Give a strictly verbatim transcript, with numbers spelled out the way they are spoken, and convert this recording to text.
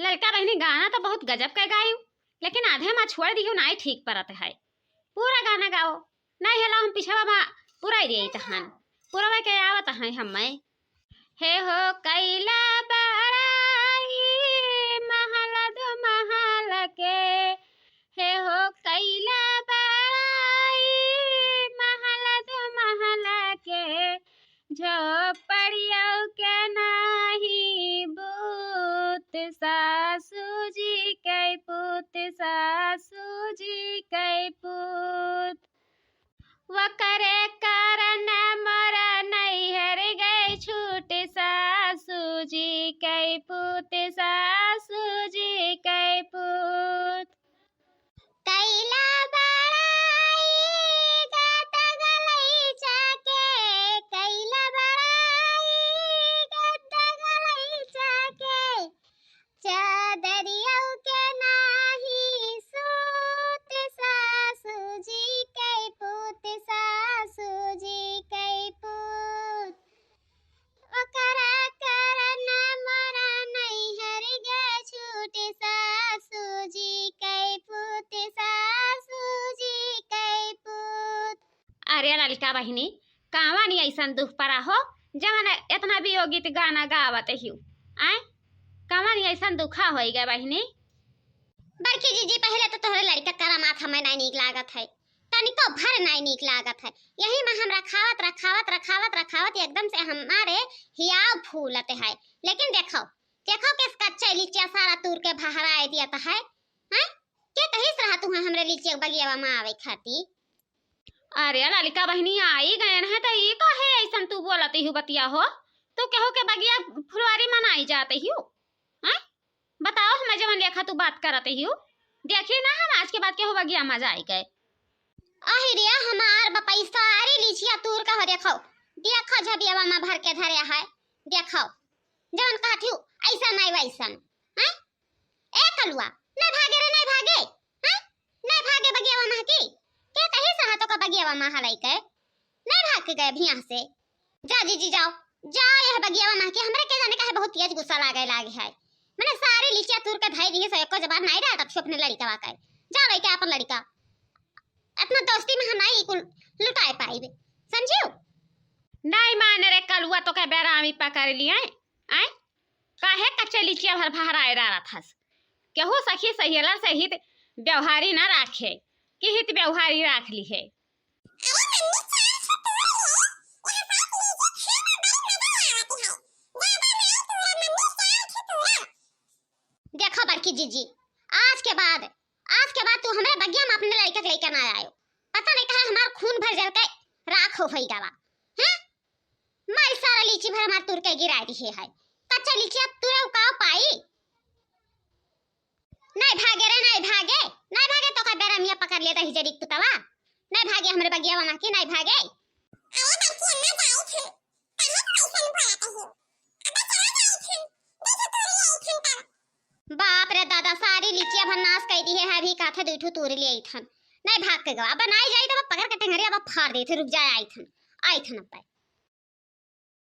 ललका बहिनी, गाना तो बहुत गजब का गायू, लेकिन आधे मा छोड़ दियो, नाई ठीक परत है। पूरा गाना गाओ, नाई हला हम पिछवा मा पूरा ही देत हन। पूरा के आवत है हमें। हे हो कैला बड़ाई महल दो महल के, हे हो कैला बड़ाई महल दो महल के, झोपड़ियों के नाही बूत, सासू जी कै पूत, सासू जी कै पूत। वकरे कारण मोरा नैहर गए छूट, सासू जी कै पूत, सासू जी कै पूत। कैला बड़ाई गद्दा गलैचा के, कैला बड़ाई गद्दा गलैचा के, चादरियौ के नाही सूत, सासू जी कै पूत, सासू जी कै पूत। ओकरा कारण मोरा नैहर गए छूट, सासू जी कै पूत, सासू जी कै पूत। अरे ललका बहिनी, कावन ऐसन दुख परा हो, जवन एतना वियोगित गाना गावत हिउ? आय, कावन ऐसन दुखा होइ गए बहिनी? बड़की जीजी, पहिले तो तोहरे लड़िका करामात हमें नाई नीक लागत है, तनिको भर नाई नीक लागत है। यही मा हम रखावत, रखावत, रखावत, रखावत एकदम से हमारे हियाव फूलत है। लेकिन देखो, देखो किस कच्चे लिचिया सारा तूर के भहराए दियत है। हैं? के कहिस रहा तुहा हमरे लिचिया बगियावा मा आवे खाती? अरे ललका बहिनी, आई गयन है तो ई काहे ऐसन तू बोलत हिउ बतिया हो? तू केहू के बगिया फुलवारी मा नाई जात हिउ? हैं? बताओ, हमें जवन लेखा तू बात करत हिउ, देखी ना हम आज के बाद केहू बगिया मा जाए के। अहि रे, हमार बपई सारी लिचिया तूर का हो, देखो, देखो झबियावा मा भर के धरे है, देखो, जवन कहत हिउ, ऐसा नाई वैसन, हैं? ए कलुआ, नाई भागे रे, नाई भागे, हैं? नाई भागे बगियावा मा की? के कहिस रहा तोका बगियावा मा हलाई के? नाई भाग के गए अभी यहाँ से। जा जीजी जाओ, जाओ यह बगियावा मा की, हमरे के जाने काहे बहुत तेज गुस्सा लागे लागे है। मने सारी लिचिया तूर के धई दिहिस, एको जबान नाई डाटत हिउ अपने लड़िकवा के। जाओ लेके आपन लड़िका, अपना दोस्ती मा हम नाई कुल लुटाए पाइबे, समझिउ? नाई माने रे कलुआ, तोके बेरामी पकड़ लिए, आय? काहे कच्चे लिचिया भर भहराए डारत हस? केहू सखी सहेलर से हित व्यवहारी ना राखे, कि हित व्यवहारी राख लिहे। देखो बड़की जीजी, आज के बाद, आज के बाद तू हमरे बगिया मा अपने लड़िका के लेके ना आयो। पता नाई काहे हमार खून भर जर के राख होइ गवा। हैं? माई सारा लीची भर हमार तूर के गिराए दिहे है। कच्चा लीची अब तूरे उकाव पाई? नाई भागे रे, नाई भागे, नाई भागे, तोका बेरमिया पकड़ लेत ही जरिक पुतवा। नाई भागे हमरे बगियावा मा की, नाई भागे। अरे बच्ची, अम्मा जाई थी। काहे तू ऐसन बोलत हो? अबे चला जाई थी। देखो तूरी आई थी तब। बाप रे दादा, सारी लीचिया भर नाश कई दिहे है, अभी काथे दुई ठो तूरी ले आई थन। नाई भाग के गवा, अब नाई जाई तब पकड़ के टेंगरी अब फाड़ देई थी, रुक जाए आई थन, आई थन अब।